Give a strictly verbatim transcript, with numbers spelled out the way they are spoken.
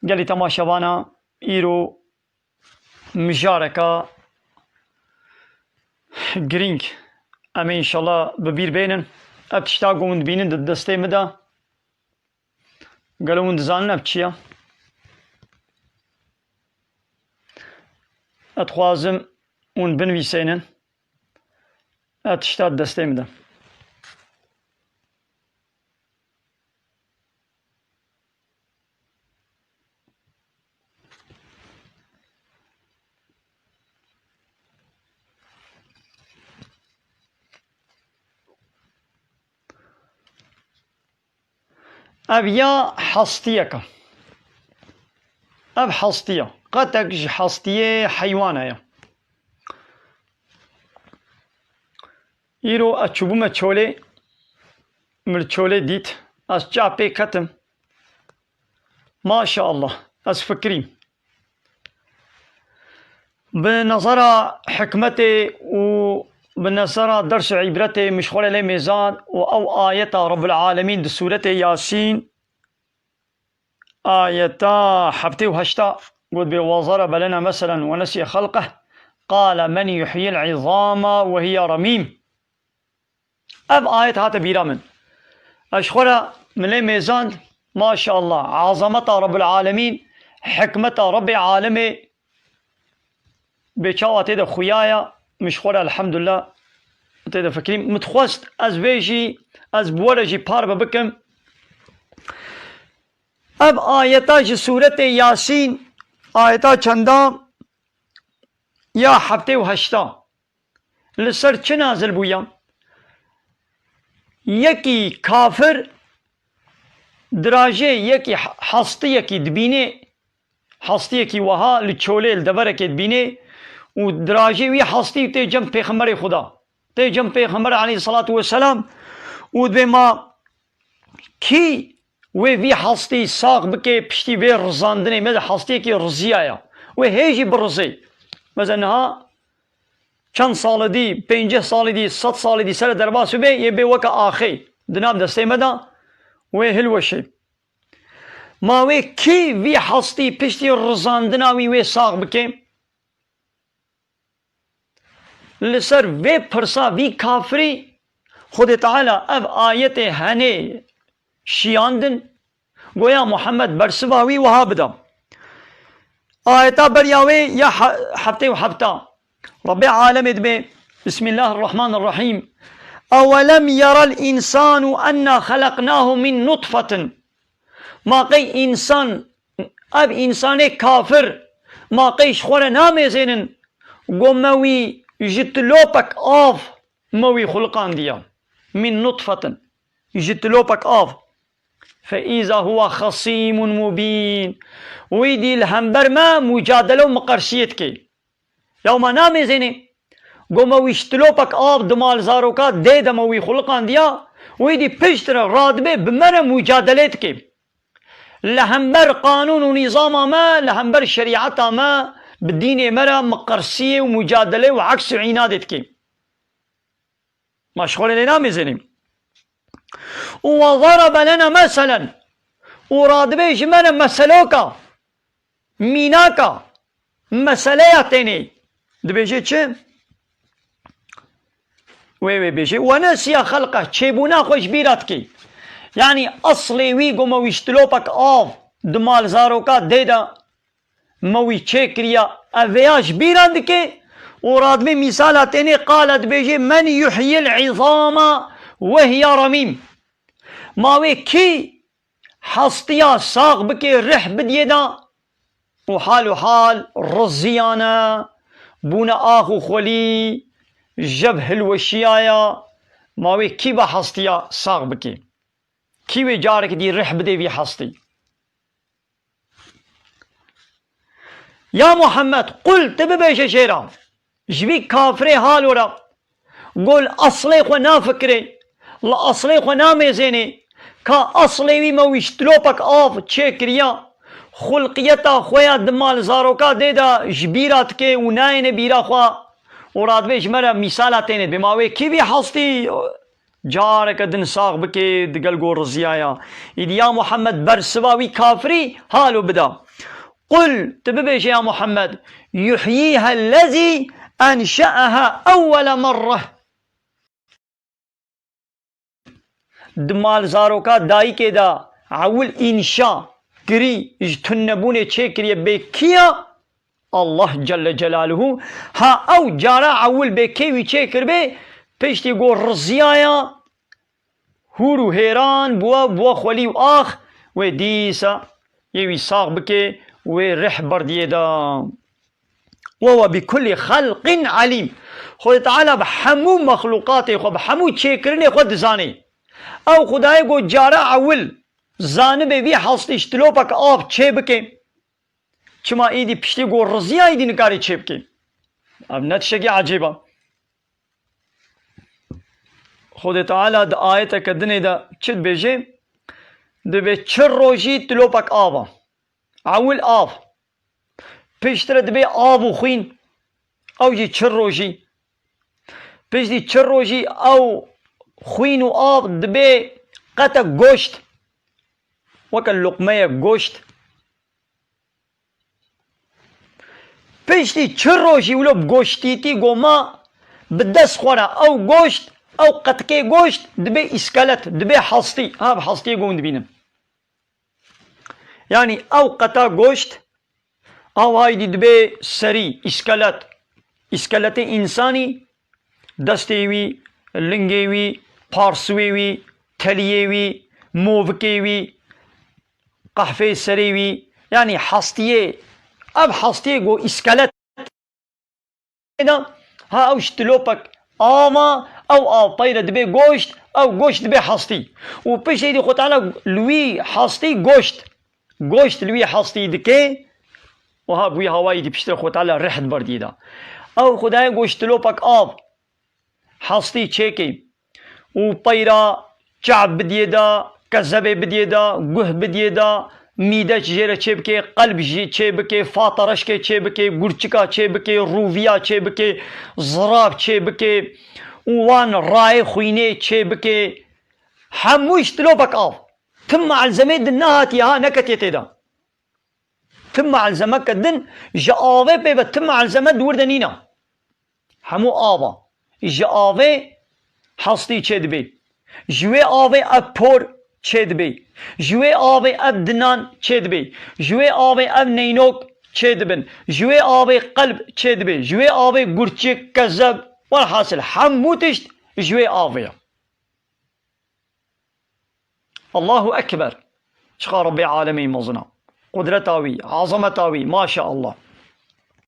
Gelî temaşevana, îro mijareka girîng em ê înşallah bi bîr bênin. Ev tişta ku hûn dibînin di destê min de, gelo hûn dizanin ev çi ye? Ez dixwazim hûn binivîsênin. Ev tişta di destê min de. Ev ya hestiyek e. Ev hestiya. Qetek ji hestiyê heywana ye. Îro ez çûbûme çolê, min li çolê dît, ez çav pê ketim. Maşallah, ez fikirîm. Bi nezera hikmetê û bi nezera ders û îbretê min ji xwe re lê mêzan û ew ayeta Rabbul Alemîn di sûretê Yasîn, ayeta heftê û heşta got bê, "Wa zaraba lena meselen ve nesiye xelqeh, qale men yuhyil izama ve hiye remîm." Ev ayet hate bîra min. Ez ji xwe re min lê mêzand, maşallah, azameta Rabbul Alemîn, hikmeta Rabbê Alemê bê çawa tê de xuya ye, min ji xwe re elhamdulillah tê de fikirîm. Min dixwest ez vê jî, ez bi we re jî parve bikim. Ev ayeta ji sûretê Yasîn, ayeta çenda ya heftê û heşta. Li ser çi nazil bûye? Yekî kafir dirajê yekî he-, hestiyekî dibînê, hestiyekî wiha li çolê, li deverekê dibînê û dirajê wî hestî tê cem Pêxemberê Xuda. Tê cem Pêxember aleyhisselatu vesselam û dibê ma kî wê vî hestî sax bike piştî vê rizandinê, mesela hestiyekî riziya ya. Wê hê jî birizê. Mesela niha çend salê dî, pêncî salê dî, sed salê dî sere derbas bibe, yê bê weke axê di nav destê me de wê hilweşê. Ma wê kî vî hestî piştî rizandina wî wê sax bike? Li ser vê pirsa vî kafirî Xwedê Teala ev ayetê henê şiyandin, goya Muhammed bersiva wî wiha bida. Ayeta beriya wê ya he-, heftê û hefta. Rabbê alemê dibê, Bismillahirrahmanirrahîm. Ewelem yerel însanu enna xeleqnahu min nutfetin. Ma qey însan, ev însanê kafir, ma qey ji xwe re namêzênin, go me wî ji tilopek av me wî xuliqandiya. Min nutfetin. Ji tilopek av. Fe îza huwa xesîmun mubîn. Wî dî li hember me mucadele û miqersiyê dike. Ya ma namêzênê. Go me wî ji tilopek av di mal zaroka dê de me wî xuliqandiya, wî dî piştre radibe bi me re mucadelê dike. Li hember qanûn û nîzama me, li hember şerîeta me, bi dînê me re miqersiyê û mucadelê û eks û înadê dike. Ma ji xwe lê namêzênê. Û wa zarabe lena meselen. Û radibe ji me re meseloka, mînaka, meseleya tênê. Dibêje çi? Wê wê bêje, "Ve nesiya xelqe", çêbûna xwe ji bîra dikê. Yanî eslê wî, go me wî ji tilopek av di mal zaroka dê de me wî çêkiriya, ev vêya ji bîran dike û radibê mîsala tênê qala dibêje, "Men yuhyil izama ve hiya ramîm." Ma wê kî hestiya sax bike, rih bidiyê de û hal û hal riziyane, bûne ax û xwelî, jev hilweşiyaya, ma wê kî va hestiya sax bike? Kî wê careke dî rih bidê vî hestî? Ya Muhammed, qul, tu bibêje jê re, ji vî kafirê halo re, go li eslê xwe nafikirê, li eslê xwe namêzênê, ka eslê wî me wî ji tilopek av çêkiriya, xulqiyeta xwe ya di mal zaroka dê de ji bîra dike û nayêne bîra xwe û radibê ji me re mîsala tênê dibê. Ma wê kî vî hestî Careke din sax bike digel ku riziyaya. Îdî ya Muhammed bersiva wî kafirî halo bida. Qul, tu bibêje ya Muhammed, yuhyîha lezî enşe'eha ewwele merreh. Di mal zaroka dayikê de ewil înşa kirî, ji tunebûnê çêkiriye bê kî ya? Allah Celle Celaluhu. Ha ew cara ewil bê kê wî çêkiribê, piştî ku riziyaya, hûr û hêran bûwe, bûwe xwelî û ax, wê dîsa yê wî sax bike, wê rih berdiyê de. Ve huve bi kulli xelqin alîm. Xwedê Teala bi hemû mexlûqatê xwe, bi hemû çêkirinê xwe dizanê. Ew Xwedayê ku cara ewil zanibe vî hastî ji tilopek av çê bike, çima îdî piştî ku riziya îdî nikarê çê bike? Ev ne tiştekî ecêb e. Xwedê Teala di ayeteke dinê de çi dibêje? Dibê çi rojî tilopek av e. Ewil av. Piştre dibê av û xwîn. Ew jî çi rojî. Piştî çi rojî ew xwîn û av dibê qetek goşt. Weke luqmeyek goşt. Piştî çi rojî wilo bi goştîtî goma bi dest xwe re ew goşt, ew qetikê goşt dibê îskelet, dibê hastî. Ha, bi hastiyê gon dibînin. Yanî ew qeta goşt, ew haydî dibê serî, îskelet. Îskeletê însanî, destê wî, lingê wî, parsûyê wî, teliyê wî, movikê wî, qehfê serê wî, yanî hastiyê, ev hastiyê go îskelet. Da, ha ew ji tilopek ava, ew av peyre dibê goşt, ew goşt dibê hastî. Û piştî dî Xwe Teala li wî hastî goşt, goşt li wî hastî dike, û ha bi wî hawayî dî piştre Xwe Teala rih diberdî da. Ew Xwedayê goşt tilopek av, hastî çêkê û peyra çav bidiyê de, kezebê bidiyê de, guh bidiyê de, mîde jê re çê bike, qelb jî çê bike, fatareşkê çê bike, gurçika çê bike, rûviya çê bike, zirav çê bike û wan rayê xwînê çê bike. Hemû ji tilopek av. Tim malzemê din nehatiye ha, neketiye tê de. Ti malzemeke din ji avê pê ve ti malzeme di wir de nîne. Hemû av e. Ji avê hastî çêdibê. Ji wê avê ev por çêdibê. Ji wê avê ev dinan çêdibê. Ji wê avê ev neynok çêdibin. Ji wê avê qelb çêdibê. Ji wê avê gurçik, kezeb, welhasil hemû tişt ji wê avê ye. Allahu Ekber. Çiqa Rebbê alemê mezin e. Qudreta wî, azameta wî, maşeallah.